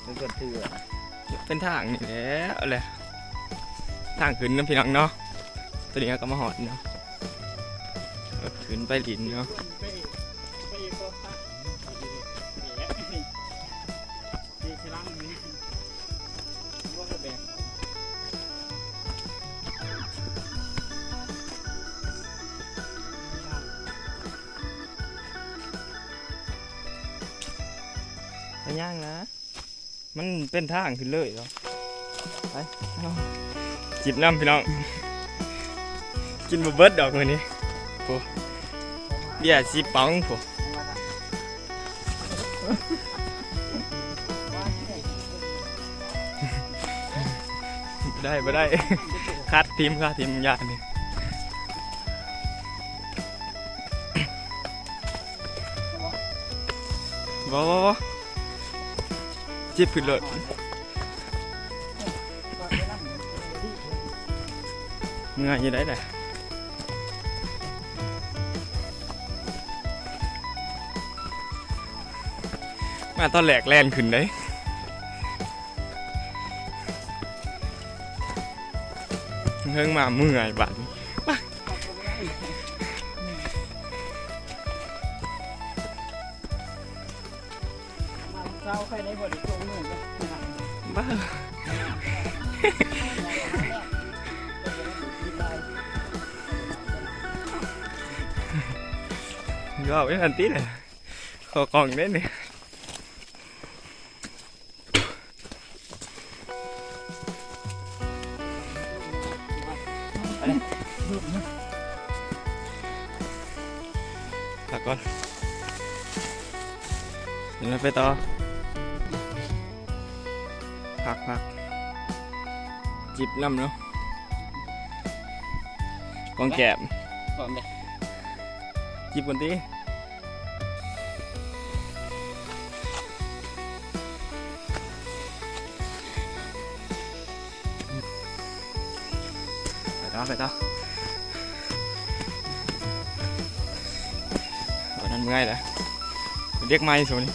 ເປັນເພື່ອນຖື ເປັນທາງນີ້ແຫຼະ ແຫຼະ ທາງຂຶ້ນນຳພີ່ນ້ອງເນາະ. ຕອນນີ້ເຮົາກໍມາຮອດເນາະ ຂຶ້ນໄປຫຼິ້ນເນາະ. ໄປຍ່າງນະ ມັນເປັນທາງຂຶ້ນເລີຍເນາະ. ໄປ ຈິບນຳພີ່ນ້ອງ ກິນບໍ່ເບິດດອກມື້ນີ້. ໂອ້ ເບຍສີ່ປ໋ອງພຸ້ນ. ບໍ່ໄດ້ ບໍ່ໄດ້ ຄັດທີມ ຄັດທີມ ຢ່ານີ້. ບໍ່ ບໍ່ ບໍ່ ຈິບຂຶ້ນໂລດ. ເມື່ອຍຢູ່ໃດ໋ລະ ມາຕອນແລກແລ່ນຂຶ້ນເດ້ ເຮີງມາເມື່ອຍບາດນີ້. ເຊົ້າໄປໄດ້ບໍ່ໄດ້ໂຕເມືອງ ບ້າ ເວົ້າຢ່າງນັ້ນຕິລະ ຂໍກ້ອງເດ້ນີ້. ພັກກ່ອນ ດຽວໄປຕໍ່ ພັກໆ ຈິບນຳເນາະ ກອງແກ້ມ ພ້ອມເດ້ ຈິບກ່ອນຕິ. ໄປຕໍ່ ໄປຕໍ່ ໂອ້ ນັ້ນເມື່ອຍແລ້ວ ເດັກໃໝ່ຊຸມນີ້.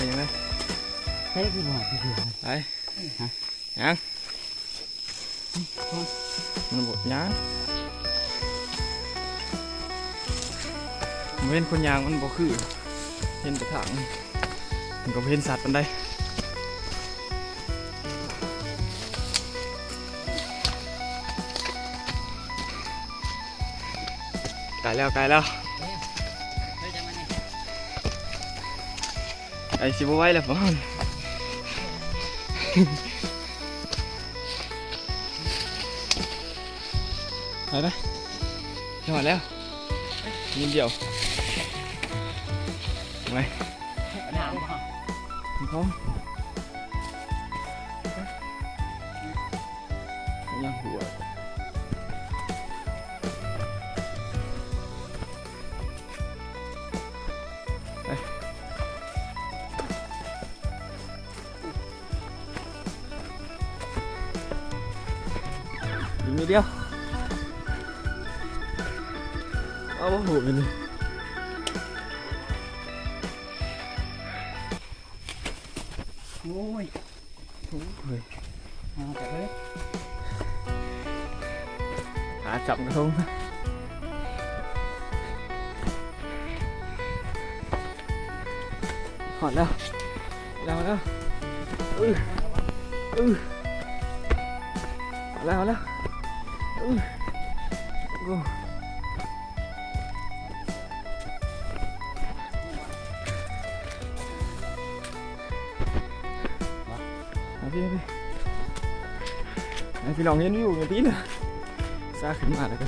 ຍັງໄງ ຍັງໄງ ໃສ່ຄືບໍ່ຮອດເທື່ອ ໄປ ຮະ ຫຍັງ ມັນບໍ່ຍ່າງ ບໍ່ເຫັນຄົນຍ່າງ ມັນບໍ່ຄື ເຫັນແຕ່ທາງ ມັນກໍບໍ່ເຫັນຊັດປານໃດ. ໃກ້ແລ້ວ ໃກ້ແລ້ວ ໃກ້ຊິບໍ່ໄຫວແລ້ວ ໄປ ໄປ ຮອດແລ້ວ ນິດດຽວ ໄປ ຂອງ ຍັງຫົວ ໄປ ອີກນິດດຽວ ເອົາບໍ່ຮູ້ຢູ່ນີ້. ໂອ້ຍ ໂອ້ຍ ຫາຈັບເລີຍ ຫາຈັບກະທົງ ຮອດແລ້ວ ແລ້ວ ແລ້ວ ອື ອື ແລ້ວ ແລ້ວ ອື ໂອ້. ມາ ມາພີ່ ມາພີ່ ໃຫ້ພີ່ນ້ອງເຫັນວິວໜ້ອຍຕິລະ ຊາຂຶ້ນມາແລ້ວກໍ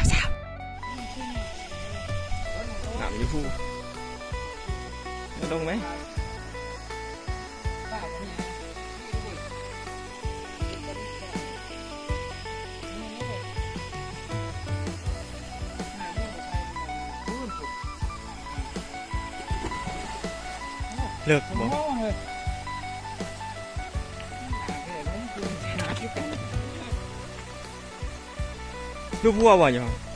ວໆໆ ນ້ຳຢູ່ພຸ້ນ ໄດ້ລົງໄໝ? ເລິກບໍ່? ລູບຫົວບໍ່ຢູ່?